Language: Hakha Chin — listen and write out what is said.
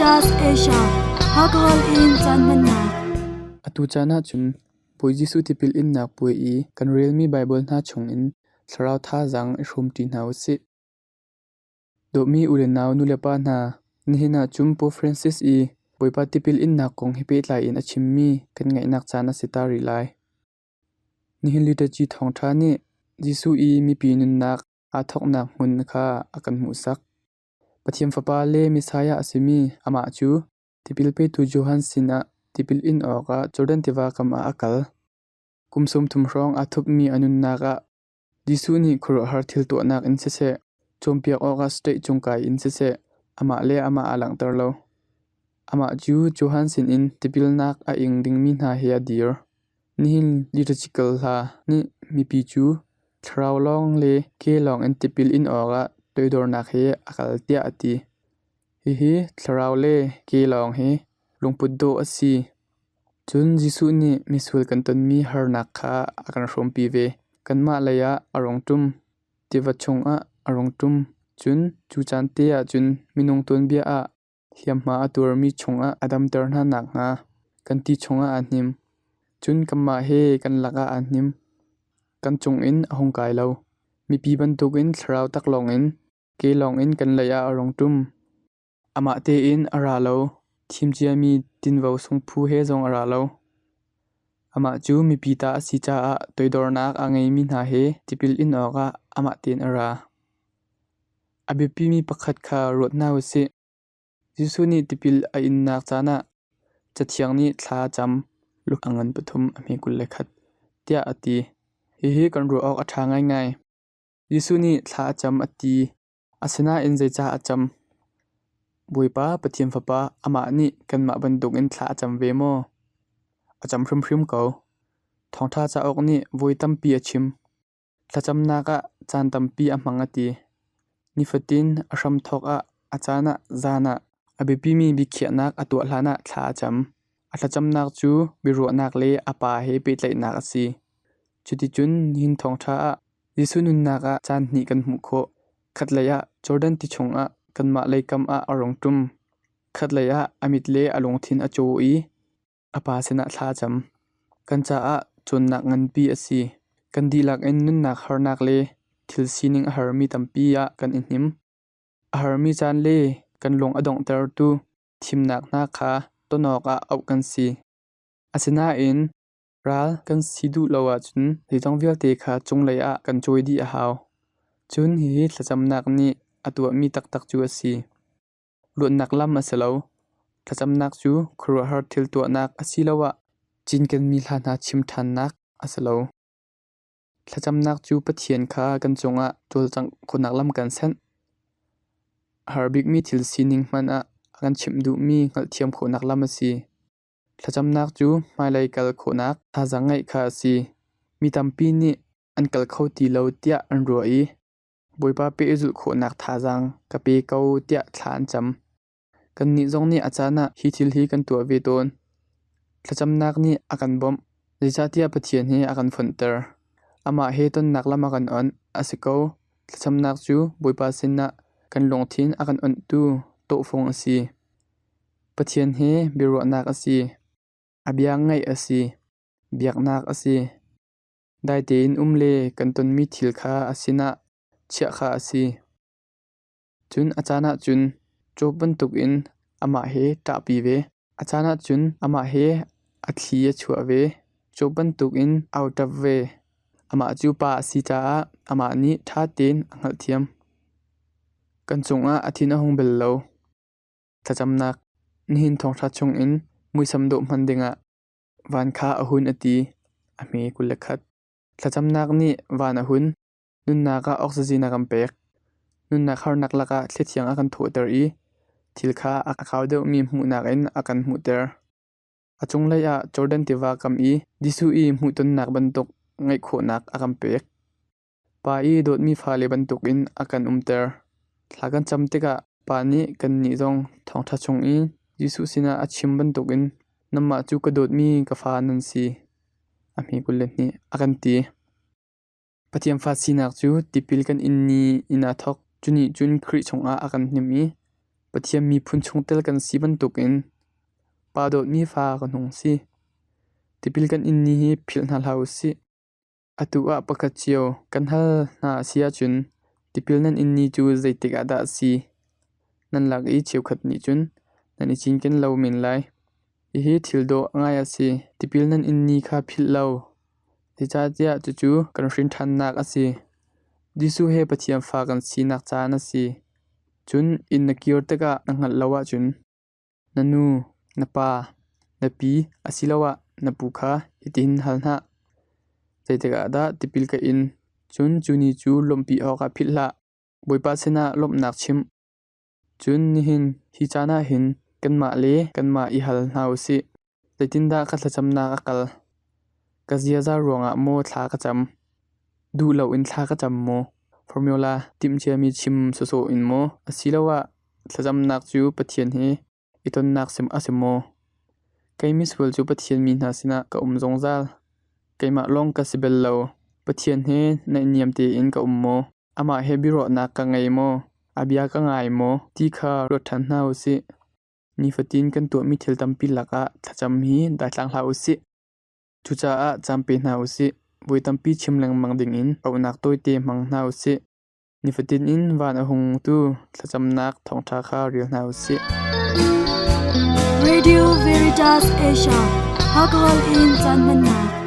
Caritas Asia, Hakha in caan hmannak. Atu caan ahcun Bawi Jesuh tipil innak puai i kan relmi Baibal hna chungin thlarau thazaang i hrawmṭi hna u sih. Dawtmi u le nau nulepa hna, nihin ah cun Pope Francis i Bawipa tipil innak kong he pehtlai in a chimmi kan ngaihnak caan a si ta rih lai. Nihin liturgy thawngṭha nih Jesuh i mipi nunnak aa thawknak hmun kha a kan hmuhsak. Pathian Fapa le Messiah a simi amah cu tipil petu Johan sinah tipil in awkah Jordan tiva kam ah a kal. Kum 30 hrawng aa thupmi a nunnak ah Jesuh nih khuaruahhar thil tuahnak in siseh, cawnpiak awkah stage cung kai in siseh, amah le amah aa langhter lo. Amah cu Johan sinin tipilnak a ing dingmi hna he a dir. Nihin liturgical hla nih mipi cu thlarau lawng le ke lawng in tipil in awkah toidornak he a kal tiah a ti. Hihi thlarau le ke lawng hi lungput dawh a si. Cun Jesuh nih misual kan tonmi harnak kha a kan hrawmpi ve. Kanmah lei ah a rung ṭum, tiva chungah a rung ṭum. Cun cu caan te ah cun minung tuanbia ah hliamhma a tuarmi chungah a damter hna nakhnga kan ti chungah aa hnim. Cun kanmah he kan lakah aa hnim. Kan cungin a hung kai lo. Mipi bantukin thlarau taklawng in, ke lawngin kan lei ah a rung ṭum. Amah tein a ra lo, thimciami tinvo sungphu he zong a ra lo. Amah cu mipi ta a si caah toidornak a ngeimi hna he tipil in awkah amah tein a ra. A biapimi pakhat kha ruat hna u sih. Jesuh nih tipil a innak caan ah Cathiang nih thla a cam, Luke a ngan pathum a hme 21, tiah a ti. Hihi kan ruah awk a ṭha ngaingai. Jesuh nih thla a cam a ti. Asinain zeicah a cam? Bawipa Pathian Fapa amah nih kanmah bantukin thla a cam ve maw? A cam hrimhrim ko. Thawngṭha cauk nih voi tampi a chim. Thlacamnak ah caan tampi a hmang a ti. Nifatin a hramthawk ah, a caan ah, zan ah a biapimi biakhiahnak a tuah hlanah thla a cam. A thlacamnak cu biaruahnak le a Pa he pehtlaihnak a si. Cuticun nihin thawngṭha ah Jesuh nunnak ah caan hnih kan hmuh khawh. Khatlei ah Jordan ti chungah kanmah lei kam ah a rung ṭum. Khatlei ah a mit le a lungthin a caw i a Pa sinah thla a cam. Kan caah cawnnak nganpi a si. Kan dihlak in nunnak harnak le thil sining a harmi tampi ah kan i hnim. A harmi caan le kan lung a donghtertu thimnak hna kha ton awkah auh kan si. Asinain Ral kan si duh lo ahcun zeizong vialte kha cunglei ah kan cawi dih a hau. Cun hihi thlacamnak nih a tuahmi taktak cu a si. Luatnak lam a si lo. Thlacamnak cu khuaruahhar thil tuahnak asiloah cinkenmi hla hna chim ṭhannak a si lo. Thlacamnak cu Pathian kha kan cungah cawlcangh khawhnak lam kan senh. A har bikmi thil sining hmanh ah a kan chimh duhmi hngalhthiam khawhnak lam a si. Thlacamnak cu hmailei kal khawhnak thazaang ngeih kha a si. Mi tampi nih an kal kho ti lo tiah an ruah i Bawipa pehzulh khawhnak thazaang ka pe ko tiah thla an cam. Kannih zong nih a caan ah hi thil hi kan tuah ve tawn. Thlacamnak nih a kan bawmh, zeicahtiah Pathian hi a kan fonhter. Amah he tonnak lam a kan onh. A si ko, thlacamnak cu Bawipa sinah kan lungthin a kan onhtu tawhfung a si. Pathian hi biaruahnak a si, a bia ngaih a si, biaknak a si. Dai tein um le kan tonmi thil kha a sinah chiah kha a si. Cun a caan ahcun Job bantukin amah he ṭahpi ve. A caan ahcun amah he a thli a chuah ve. Job bantukin au ṭap ve. Amah cu pa a si caah amah nih ṭha tein a hngalhthiam. Kan cungah a thin a hung bal lo. Thlacamnak Nihin thawngṭha chungin muisam dawh hman dingah van kha a hun a ti. A hme 21. Thlacamnak nih van a hun. Nunnak ah oxygen a kan pek. Nunnak harnak lakah thlithiang a kan thawhter i thil kha a kau deuhmi hmuhnak in a kan hmuhter. A cunglei ah Jordan tiva kam i Jesuh i hmuhtonnak bantuk ngeih khawhnak a kan pek. Pa i dawtmi fale bantukin a kan umter. Thla kan cam tikah Pa nih kannih zong thawngṭha chung i Jesuh sinah a chim bantukin nanmah cu ka dawtmi ka fa nan si. A hme 22 a kan ti. Pathian fa sinak cu tipil kan in ni in aa thawk. Cu nih cun Khrih chungah a kan hnim i Pathian miphun chungtel kan si bantukin Pa dawtmi fa kan hung si. Tipil kan in ni hi philh hna hlah u sih. Atu ah pakhat cio kan hal hna a si ahcun tipil nan in ni cu zeitik ah dah a si? Nan lak i cheukhat nih cun nan i cinken lo men lai. Hihi thil dawh ngai a si. Tipil nan in ni kha philh lo. Zeicahtiah cucu kan hrin ṭhannak a si. Jesuh he Pathian fa kan sinak caan a si. Cun inn na kir tikah na hngalh lo ahcun na nu, na pa, na pi asiloah na pu kha hitin hal hna. Zeitik ah dah tipil ka in? Cun cu ni cu lawmhpi awkah philh hlah. Bawipa sinah lawmhnak chim. Cun nihin hi caan ah hin kanmah le kanmah i hal hna u sih. Zeitindah ka thlacamnak a kal? Ka ziaza ruangah maw thla ka cam? Duh loin thla ka cam maw? Formula timhciami chim sawsawh in maw? Asiloah thlacamnak cu Pathian he i tonnak a si maw? Kei misual cu Pathian mi hna sinah ka um zungzal. Keimah lawng ka si bal lo. Pathian he naihniam tein ka um maw? Amah he biaruahnak ka ngei maw? A bia ka ngai maw? Ti kha ruat ṭhan hna u sih. Nifatin kan tuahmi thil tampi lakah thlacam hi daitlang hlah u sih. Cucaah caan pe hna u sih. Voi tampi chim lengmang dingin auhnak tawite hmang hna u sih. Nifatin in van a hungtu thlacamnak thawngṭha kha rel hna u sih. Radio Veritas Asia, Alcohol in caan hmannak.